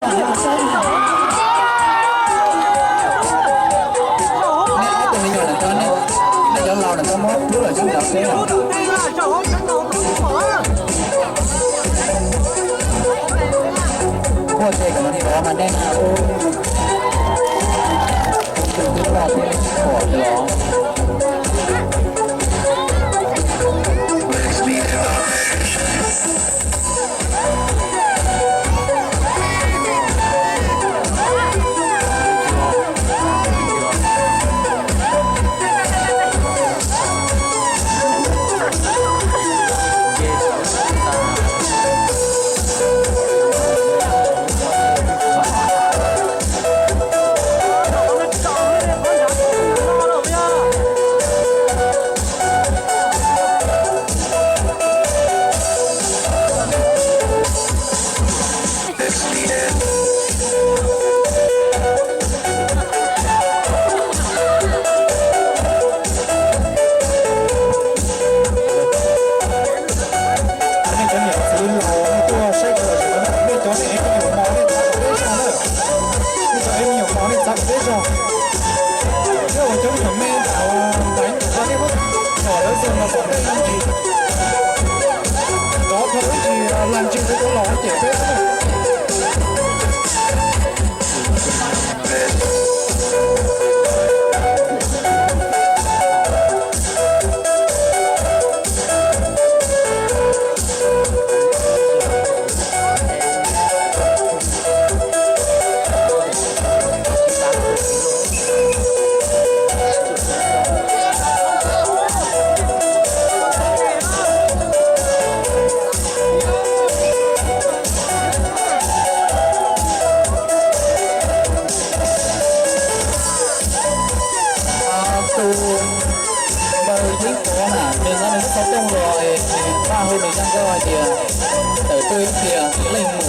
Nej ob tug me nyuam ntawm no, nej cov laus ntawm no muab hlub los coob cov peb os. Muaj ces kom nws los mas nej na, ub, tus twb los thiaj li pom los. Nej cov niam txiv laus nej tuaj saib kuv lawm, nej cov nej ev me nyuam mos nej txav kom peb zog na. Nej cov ev me nyuam mos nej txav kom peb zog. Thiab ua cov me nyuam me ntawm ntaiv no nej muab tom lawv zog mas tom nej lag ntsis, rov dhau ib ntsis lag ntsis rau cov laus cem peb xwb na. Tus npawg Yeeb Pov na, nws no nws twb xov tooj los, pab hu nws zaj nkauj hais tias tawm tuaj ib tiag leej muam.